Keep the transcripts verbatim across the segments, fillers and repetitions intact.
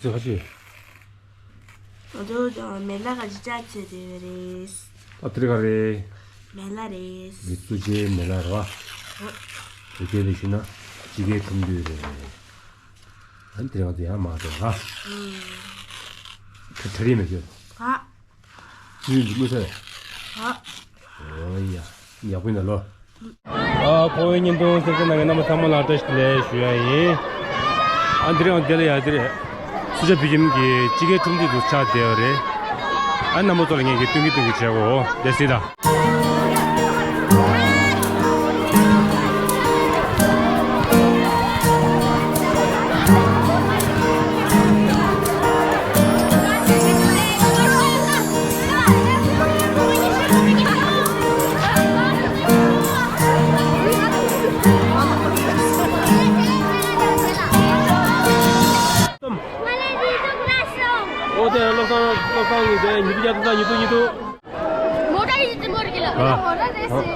ཟེར་བ་ཞིག་ང་ཚོ་མེ་ལ་ག་ཅི་ཅག་ཚོད་དེ་རེད། ཨ་ཏི་རི་ཀ་རེད། མེ་ལ་རེད། འདི་ཙུ་ཅེ་མེ་ལ་རེད་བ། བོད་སྐད་ལ་ཞུས་ན་དཔྱིད་ཀའི་ཁྲོམ་དུས་རེད། ཨ་ནི་དེ་རིང་ང་ཚོ་ཡར་མར་འགྲོ་ཨ། ཁྲ་ཁྲ་རིས་མེད་ཁྱོད། ཨ། ཅི་ཡོད་འདི་མི་ཚེ། ཨ། ཨོ་ཡ། ཡག་པོ་ཡིན་ད་ལོ། ཨ་ཁོ་བོའི་བརྙན་ཐུང་གསན་གཟིགས་གནང་མཁན་རྣམ་པ་ཚང་མ་ལ་བཀྲ་ཤིས་བདེ་ལེགས་ཞུ་ཡ་ཡིན། ཨ་འདི་རེད་ཨང་དེ་ལ་ཡ་འདི་རེད། སུ་ཇཱ་བྷི་ཁྱིམ་གྱི་དཔྱིད་ཀའི་ཁྲོམ་དུས་སུ་ཆགས་བསྡད་པ་རེད། ཨ་རྣམ་པ་ཚོ་ལ་ངས་ཀྱི་སྟོན་གི་སྟོན་གི་བྱས་གོ་དེ་སྲིད་ད། ཨོ་དེ་བློ་བཟང་བློ་བཟང་ཡིན་དེ་ཉི་ཤུ་བརྒྱ་ཐམ་ཉི་ཤུ་ཉི་ཤུ། མོ་ཊ་ཡིན་ཙི་མོ་རེད་གི་ལ། ཨ།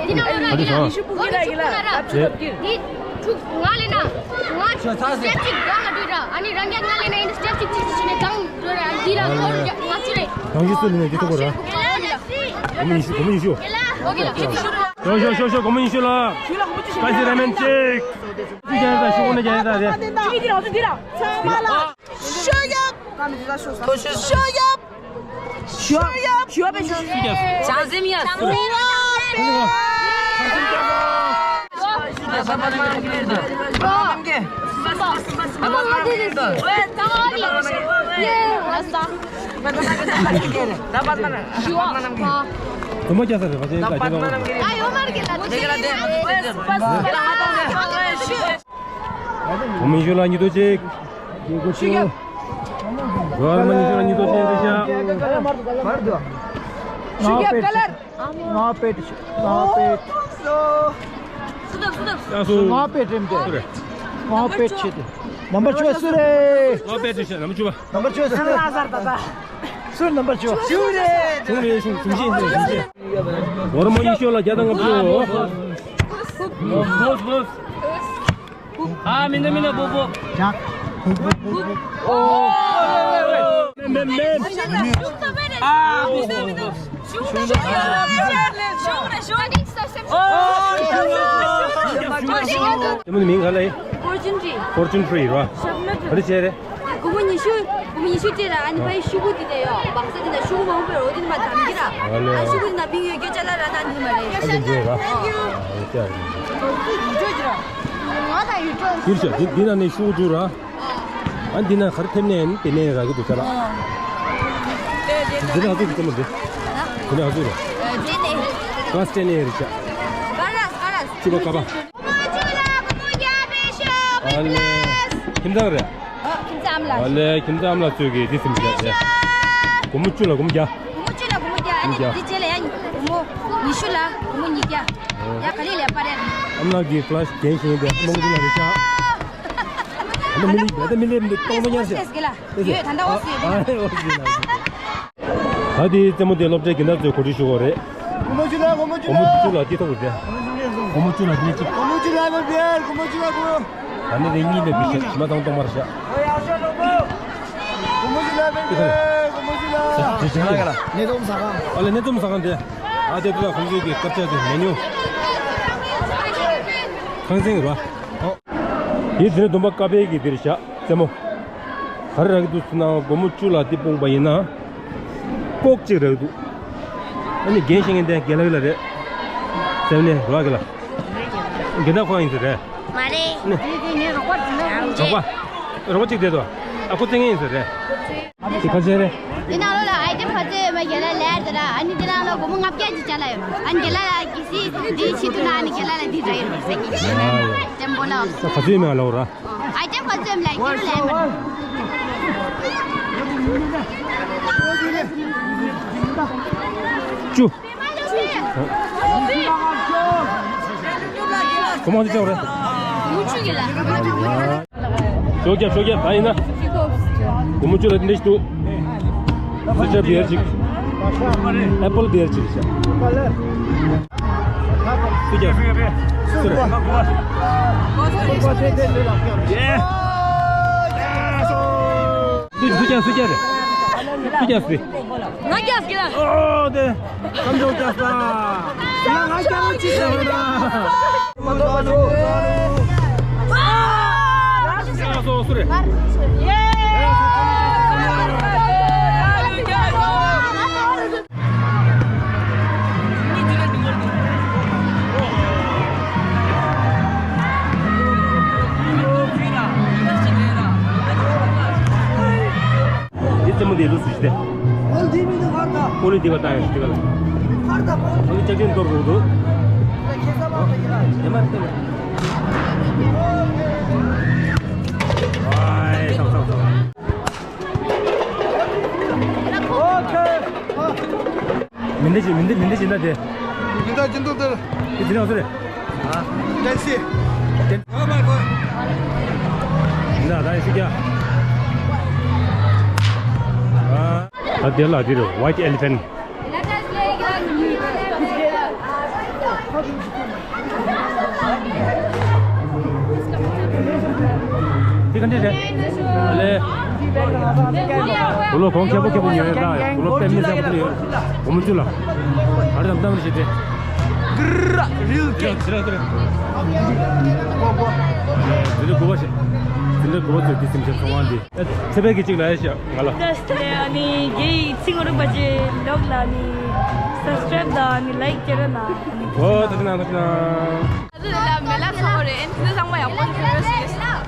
འདི་ན་ཨ་འདི་སོང་། ཉི་ཤུ་དགུ་གི་ར་གི་ལ། འདི་ཁྲུག་ང་ལེན་ན། ང་སི་ཊེབ་གཅིག་སྒང་ལ་འགྲོ་ར། ཨ་ནི་རང་རྒྱ་ང་ལེན་ན་ཡིན་སི་ཊེབ་གཅིག་གཅིག་གཅིག་ནས་སྒང་འགྲོ་ར། འདི་ལ་ཨ་ལེ། ང་ཚོ་རེད། གང་ཞིག་སུ་ལེན་ན་འདི་ཐུག་གོ་ར། སྒོར་མོ་ཉི་ཤུ། སྒོར་མོ་ཉི་ཤུ། ཨོ་གི་ལ། ཤོག་ཤོག་ཤོག་སྒོར་མོ་ཉི་ཤུ་ལ། སྤའི་སི་ར་མེན་གཅིག་ཅི་རྒྱ་རེད་ད། ཤོག་ནས་རྒྱ་རེད་ད་རེད། ཅི་གི་འདི་ར་འདི་ར། ཚང་མ་ལ། ཤོ་ཡབ། ཤོ་ཡབ། ཤོ་ཡབ། ཤོ་ཡབ། བྱང་སེམས་ཡ། བྱང་སེམས་ཡ། སྒོར་མོ་བརྒྱ་ས་རེད་པ། ཅེ་ད་ཁྱེད་ད། ཨ་ཡོད་མ་རེད་གི་ད། སྒོར་མོ་ཉི་ཤུ་ལ་ཉིས་སྟོང་གཅིག་སྒོར་མོ་ཉི་ཤུ་ལ་ཉིས་སྟོང་གཅིག་རེད་ཤག་ང་པེ་ང་པེ་ང་པེ། ང་པེ་རེད་དེ། ང་པེ་ཆེ་དེ། ནམ་བར་བཅུ་བ་སུ་རེད། ང་པེ་རེད་ཤག་ནམ་བར་བཅུ་བ། ནམ་བར་བཅུ་བ་སུ་རེད། སུ་ནམ་བར་བཅུ་བ། ཆུང་རེད། ཆུང་རེད། ཆུང་ཆུང་ཆུང་ཆུང་། སྒོར་མོ་ཉི་ཤུ་ལ་བརྒྱ་དང་ལྔ་བཅུ། ཨ་མི་འདུག་མི་འདུག་བུ་བུ། ཨ་མི་འདུག་མི་འདུག་བུ་བུ། ཨོ། མེན་མེན་མེན། ཨ་བུ་བུ་བུ་བུ། ཁྱེད་མོ་མིང་ག་ལ་ཡིན། Fortune Tree། Fortune Tree ར། ག་རེ་བྱས་རེད། སྒོར་མོ་ཉི་ཤུ། སྒོར་མོ་ཉི་ཤུ་སྤྲད་ར། ཨ་ནི་ཕ་ཡི་ཤུ་གུ་དེ་དེ་ཡོད། སྦག་ས་དེ་ན་ཤུ་གུ་མང་པོ་ཡོད། དེ་ནི་མ་དམ་གི་ར། ཨ་ལེ། ཨ་ཤུ་གུ་དེ་ན་བིང་ཡོད་སྐྱོ་ཅ་ལ་ར་ན་འདི་མ་རེད། ཨ་ཅེ་རེད་ར། ཨ་ཅེ་རེད། ཡུ་ཅོ་ཅི་ར། ང་ད་ཡུ་ཅོ། ཡུ་ཅོ་འདི་འདི་ན་ནི་ཤུ་གུ་འདུག་ར། ཨ་འདི་ན་ག་རེ་ཐེབས་ནས་ཡིན་དེ་ནས་རག་གི་འདུག་ཅ་ལ། འདི་ན་ཧ་ཚུགས་ཀྱི་ཙམ་མ་འདི། འདི་ན་ཧ་ཚུགས་ར། ཨ་ཅེ་ནས། ཀ་ལ་སི་ཊེན་ནས་རེད་ཅ། ཀ་ལ་སི་ཀ་ལ་སི། ཅི་པ་ཀ་པ། ཨ་ལེ། ཁྱིམ་ཚང་རེད། ཨ་ཁྱིམ་ཚང་ཨ་མ་ལགས། ཨ་ལེ་ཁྱིམ་ཚང་ཨ་མ་ལགས་ཚོས་ཀྱིས་འདི་སེམས་ཤེས་བྱས། སྒོར་མོ་བཅུ་ལ་སྒོར་མོ་བརྒྱ། སྒོར་མོ་བཅུ་ལ་སྒོར་མོ་བརྒྱ། ཨ་ནི་སྒོར་མོ་བརྒྱ། འདི་རྗེས་ལ་ཡ་སྒོར་མོ་ཉི་ཤུ་ལ་སྒོར་མོ་ཉིས་བརྒྱ། ཡ་ག་ལེ་ལེ་པ་རེད། ཨ་མ་ལགས་ཀྱིས་ཀ་ལ་སི་རྒན་བཞེངས་ཏེ་རྨོངས་ཚུལ་ལ་རེ་བཞག་ཨ་ནི་མི་ལེགས་ད་མི་ལེགས་མི་གཏོང་མ་ཉར་ཤག་ཡོད་ད་ད་འོ་སི་ཡོད། ཨ་འོ་སི་ལ། ད་དེའི་རྩེད་མོ་དེ་སློབ་གྲྭའི་རྒན་བདག་ཚོས་གོ་སྒྲིག་ཞུ་དགོས་རེད། སྒོར་མོ་བཅུ་ལ་སྒོར་མོ་བཅུ་ལ། སྒོར་མོ་བཅུ་ལ་དེ་ཐོག་རེད། སྒོར་མོ་བཅུ་ལ་དེ་གཅིག་སྒོར་མོ་བཅུ་ལ་སྒོར་མོ་བཅུ་ལ་སྒོར། ད་ནི་རེ་གཉིས་མེད་པའི་ཞག་ཞི་མ་ཐང་གཏོང་མར་བཞག་སྒོར་མོ་བཅུ་ལ་སྒོར་མོ་བཅུ་ལ། ནས་རྩེད་མོ་ཟ་ཁང་དེ། ཨ་དེ་དུ་ལ་ཁོང་ཚོའི་གི་སྐབས་ཆ་དེ་མེ་ནིའུ། ཁང་ཚན་རེད་པ། ཨོ། དེ་དེ་ནས་བསྡོམས་པ་ཀ་པའི་གི་དེར་བཞག་རྩེད་མོ། ག་རེ་རག་གི་འདུག་ཟེར་ན་སྒོར་མོ་བཅུ་ལ་འདི་སྤུངས་པ་ཡིན་ན། ཀོག་གཅིག་རག་གི་འདུག་ཨ་ནི་རྒན་བཞེངས་མཁན་དེ་རྒན་ལགས་ལ་རེད། ཟེར་ནས་རོགས་གི་ལ། རྒན་བདག་ཁོང་ཡིན་ཟེར་རེད། མ་རེད། ནི། རོགས་པ། རོགས་པ་གཅིག་བསྡད་དོ། ཨ་ཁོ་རྩེད་མཁན་ཡིན་ཟེར་རེད། དེ་ག་ཚོད་རེད། དེ་ནང་ལོགས་ལ་ཨའི་ཊེམ་ག་ཚོད་ཡོད་མེད་རྒན་ལགས་ལབ་དེ་ར། ཨ་ནི་དེ་ནང་ལོགས་སྒོར་མོ་ལྔ་བརྒྱ་ཅིག་བྱ་ལ་ཡོད། ཨ་ནི་རྒན་ལགས་ལ་གི་སི་འདི་ཆེད་དུ་ན་ཨ་ནི་རྒན་ལགས་ལ་འདི་རག་ཡོད་ཟེར་གི། ཨ་ཡོད། ཊེམ་པོ་ལ། ད་ག་ཚོད་ཡོད་མེད་ལབ་ར། ཨའི་ཊེམ་ག་ཚོད་ལ་ཁྱེར་ལ་མ། བཅུ། གོ་མང་ཅི་ཅོག་རེད། ཞོགས་རྒྱབ་ཞོགས་རྒྱབ་ད་ཡིན་ན། གོ་མང་བཅུ་ལ་འདི་འདྲ་ཞིག་འདུག་སི་ཊར་བི་ཡར་གཅིག་ཨེ་པལ་བི་ཡར་གཅིག་རེད་ཤག་སུ་རྒྱབ། སུ་རེད། ཡེ། སུ་སུ་རྒྱག་སུ་རྒྱག་རེད། སུ་རྒྱག་སུ། ང་རྒྱག་གི་ལ། ཨོ་དེ། ཀམ་ཇོ་རྒྱག་ས། ང་རྒྱག་ཅི་ཟེར་བ་ན། སོ་སོ་རེད། འདི་རྩེད་མོ་འདི་ལུས་སུ་ཞིག་སྟེ། ཨོལ་འདི་མི་འདུག་ཧར་ད། ཨོལ་འདི་བ་ད་ཡང་ཞིག་སྟེ་ག་ལ། ཧར་ད་ཨོལ། ཨོལ་ཅག་ཅན་གཏོར་དགོས་འདུག་ཁེ་ས་མ་ད་ཡིན་ལ། དེ་མ་སྟེ་ལ། ཨའི་སང་སང་སང་། ཨོ་ཁེ། མི་འདི་ཅི་མི་འདི་མི་འདི་ཅི་འདྲ་དེ། མི་འདི་ཅི་འདུག་དེ། དེ་དེ་ནང་སུ་རེད། ཨ། ཏན་སི། ཏན། ཨ་མ་གོ། ན་ད་ཡི་ཤི་ཀྱ། ཨ། ད་དེ་ལ་དེ་རེད། White Elephant། དེ་ག་འདྲ་རེད། ཨ་ལེ། བུ་ལོ་གོང་ཁེ་པོ་ཁེ་པོ་ཉོས་ཡོད་ད། བུ་ལོ་པད་མི་ཟེར་བ་དེ་ཡོད། སྒོར་མོ་བཅུ་ལ། ཨ་རེ་དམ་དམ་རེ་བྱེད་དེ། Real gang. དེ་འདྲ་དགུ་པ་ཞིག་དེ་འདྲ་དགུ་པ་ཚོས་དེ་སེམས་ཅན་ཚོང་བ་འདི། ཚེ་འཕེལ་གྱི་གཅིག་ལ་ཡ་ཤ་ང་ལ། ད་ལྟ་ཨ་ནི་རྒྱའི་ཚིག་ངོ་རུ་པ་ཅེ་ལོག་ལ་ནི་སབ་སི་ཀྲའིབ་དང་ནི་ལའིག་ཅེ་ར་ན་ནི། ཨོ་ད་ཅི་ན་ད་ཅི་ན། ཨ་ཟི་ལ་མེ་ལ་ཚོགས་རེད། ཨེ་འདི་ཚང་མ་ཡག་པོ་འདུག་རེད་ཟེར།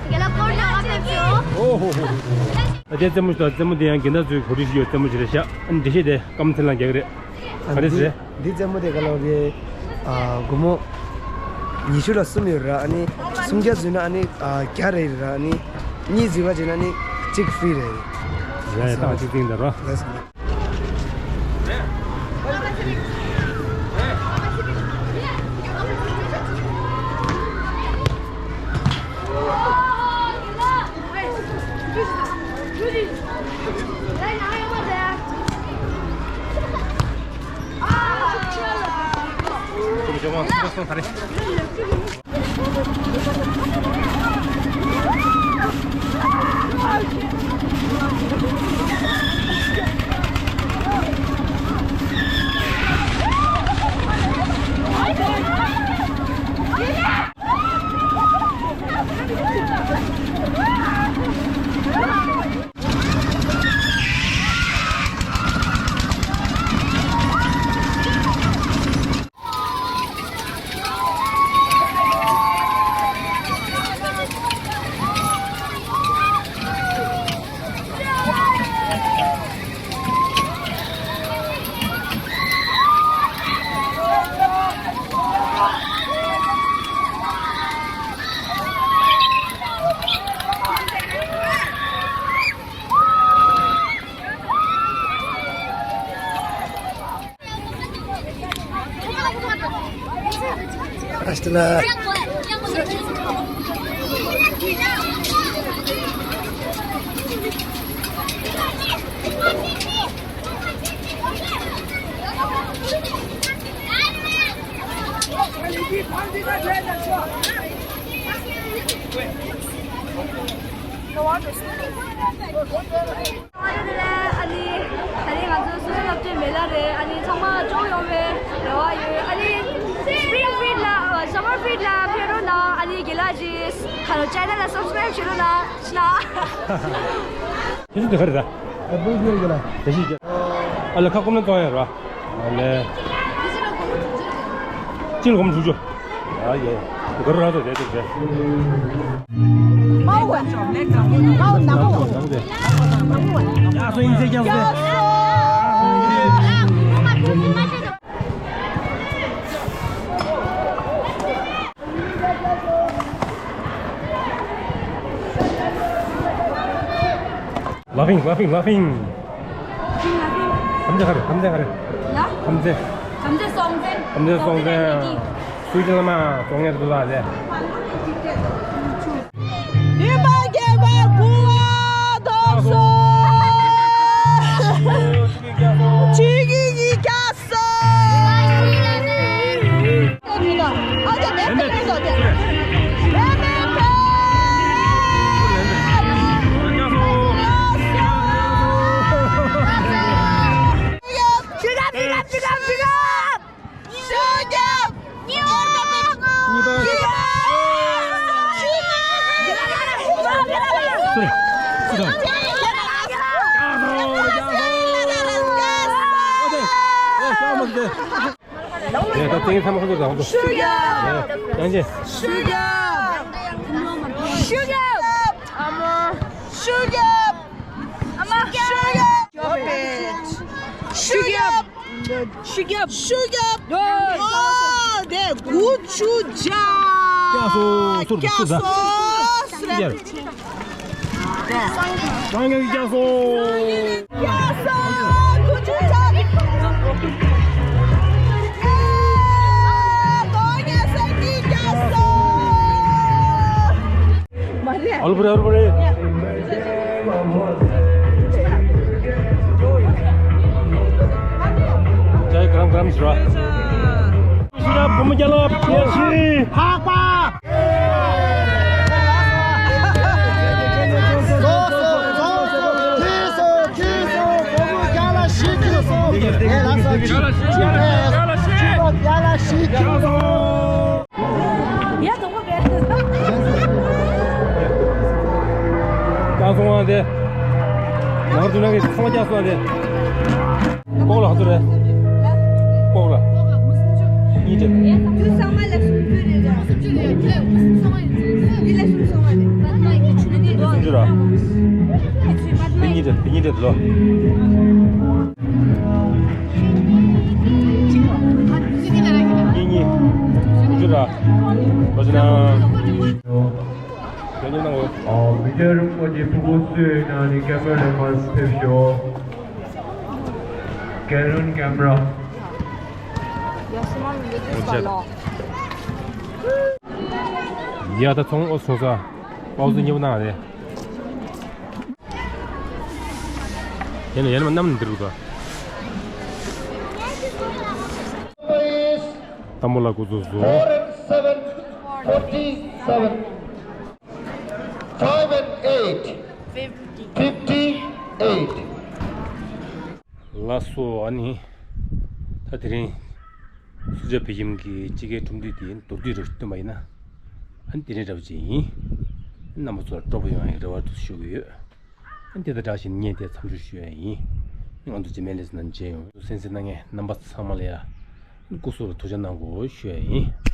རྒྱ་ལ་སྐོར་ནས་ཨ་ཕེབས་ཤོག་ཨོ་ཧོ་ཧོ། ད་ལྟའི་རྩེད་མོ་ཞིག་དང་རྩེད་མོ་འདི་ཡང་རྒན་བདག་ཚོའི་གོ་སྒྲིག་ཞུས་ཡོད་རྩེད་མོ་ཞིག་རེད་ཤག་ཨ་ནི་འགྲེལ་བཤད་དེ་སྐམ་འཐེན་ལ་རྒྱག་གི་རེད། ག་རེ་ཟེར། འདི་རྩེད་མོ་དེ་ག་ལོ་རེད། ཨ། སྒོར་མོ་ཉི་ཤུ་ལ་གསུམ་ཡོད་ར། ཨ་ནི་སུམ་བརྒྱ་བཟོས་ན་ཨ་ནི་ཨ་བརྒྱ་རེད་ར། ཨ་ནི་གཉིས་བཟོས་པ་བྱས་ན་ཨ་ནི་གཅིག་ཧྥི་རི་རེད། ཡ་ཡ་ཏང་གཅིག་ཏིང་དེ་ར། ལགས་སོ། Hasta la. ཨ་ནི་ད་རིང་ང་ཚོ་སོ་སོ་སློབ་གྲྭའི་མེ་ལ་རེད། ཨ་ནི་ཚང་མ་ཅོག་ཡོང་བའི་རེ་བ་ཡོད། ཨ་ནི་སི་པི་རིང་ཕི་ཊི་ལ་སམ་མར་ཕི་ཊི་ལ་ཕེབས་རོགས་གནང་། ཨ་ནི་རྒན་ལགས་ཀྱི་ཁ་ལོ་ཅེ་ནལ་ལ་སབ་སི་ཀ་རའིབ་བྱེད་རོགས་གནང་། ཁྱེད་ཚོ་འདི་ག་རེད་ད། ཨ་བུ་ཡོད་གི་ལ། དེ་ཞིག་ཨ་ལ་ཁ་སྐོམ་ན་བཏང་ཡ་ར། ཨ་ལེ། སྤྱི་ལ་སྒོར་མོ་དྲུག་ཅུ། ཨ་ཡེ། ག་རུ་ར་ཚོ་དེ་དེ་དེ། མའོ་ཝེ། མའོ་ནག་པོ། ཡ་སོ་ཡིན་ཟེར་ཀྱང་ཟེར། Laughing, laughing, laughing. ཁམས་ཚན་ག་རེ། ཁམས་ཚན་ག་རེ། ཡ། ཁམས་ཚན། ཁམས་ཚན་སྲོང་བཙན། ཁམས་ཚན་སྲོང་བཙན། སྲོང་བཙན་སུའི་ཅི་ལ་མ་སྲོང་ངེར་དུ་ལ་ལས། མི་མ་རྒན་པ་ཀུ་བ་ཐོབ་སོ། ཆོས་ཀྱི་ཡིག་ཆ་སོ། ཨ་ཅག་མེད་མེད་མེད་མེད། ཡ། ད་ཏིང་ཚང་མ་ཁོ་ཚོ་དང་ཤུ་ག་ཡ། ཡང་ཅི། ཤུ་ག་ཤུ་ག་ཨ་མ། ཤུ་ག་ཨ་མ། ཤུ་ག་ཤུ་ག་ཤུ་ག་ཤུ་ག་ཨོ་དེ་དགུ་བཅུ་བརྒྱ། བརྒྱ་སོ་སོ་རེད། བརྒྱ་སོ་རེད། བརྒྱ། སངས་རྒྱས་ཀྱི་རྒྱ་མཚོ། རྒྱ་མཚོ། ཀུ་ཅུ་ཅག་ཨེ། དོན་གཉེར་སངས་རྒྱས་རྒྱ་མཚོ། མ་རེད། ཨ་ལུ་པ་རེད། ཨ་ལུ་པ་རེད། ཇའི་གྷ་རམ་གྷ་རམ་ཟེར་བ། ཤི་ར་བུ་མོ་རྒྱ་ལ་ཕྱི་ཕག་པ། ཡ། དང་པོ་བས། ཀྱང་སོང་བ་དེ། ནང་དུ་ནང་གི་ཚང་མ་ཀྱང་སོང་བ་དེ། ལྐོག་ལ་ཧ་ཚོ་རེད། ལྐོག་ལ། གཉིས་དེ། དུས་ཚང་མ་ལ་སུམ་ཅུ་རེད་ར། སུམ་ཅུ་རེད། འདི་ལ་སུམ་སོང་བ་རེད། སུམ་ཅུ་ར། འདི་གཉིས་དེ། འདི་གཉིས་དེ་ལོ། གཉིས་གཉིས། སུམ་ཅུ་ར། བ་ཅི་ན། ཡང་ཉོ་ན་འོ། ཨོ། མི་རྒྱལ་རིན་པོ་ཆེ་ཕྲུ་གུ་སུའི་ནང་ནས་ཀེ་མེ་ར་མན་ཕེབས་ཤོག་ཀེ་རུན་ཀེ་མེ་ར། ཡ། ད་ཚོང་ཨོ་སོང་ས། པའོ་ཙི་ཉེ་པོ་ན་རེད། ཡན་ཡན་མ་ནམ་འདིར་གོ། དང་པོ་ལ་འགོ་ཚུགས་སོ། Four and seven, forty-seven. Five and eight, fifty-eight. ལགས་སོ། ཨ་ནི་ད་དེ་རིང་སུ་ཇཱ་བི་ཡིམ་གྱི་དཔྱིད་ཀའི་ཁྲོམ་འདུས་དེ་མདོར་བསྡུས་རེ་སྟོན་པ་ཡིན་ན། ཨ་ནི་དེ་རིང་འདྲ་པོ་ཅིག་ཡིན། རྣམ་པ་ཚོར་སྤྲོ་པོ་ཡོང་བའི་རེ་བ་ཞུ་གི་ཡོད། ཨ་ནི་དེ་དང་སྦྲགས་བྱས་ནས་ངས་དེ་མཚམས་འཇོག་ཞུ་ཡ་ཡིན། ང་ཚོ་རྗེས་མའི་ལེ་ཚན་ནང་མཇལ་ཡོང་། གསན་གཟིགས་གནང་མཁན་རྣམ་པ་ཚང་མ་ལ་ཡ། སྐུ་གཟུགས་ལ་ཐུགས་ཅག་གནང་དགོས་ཞུ་ཡ་ཡིན།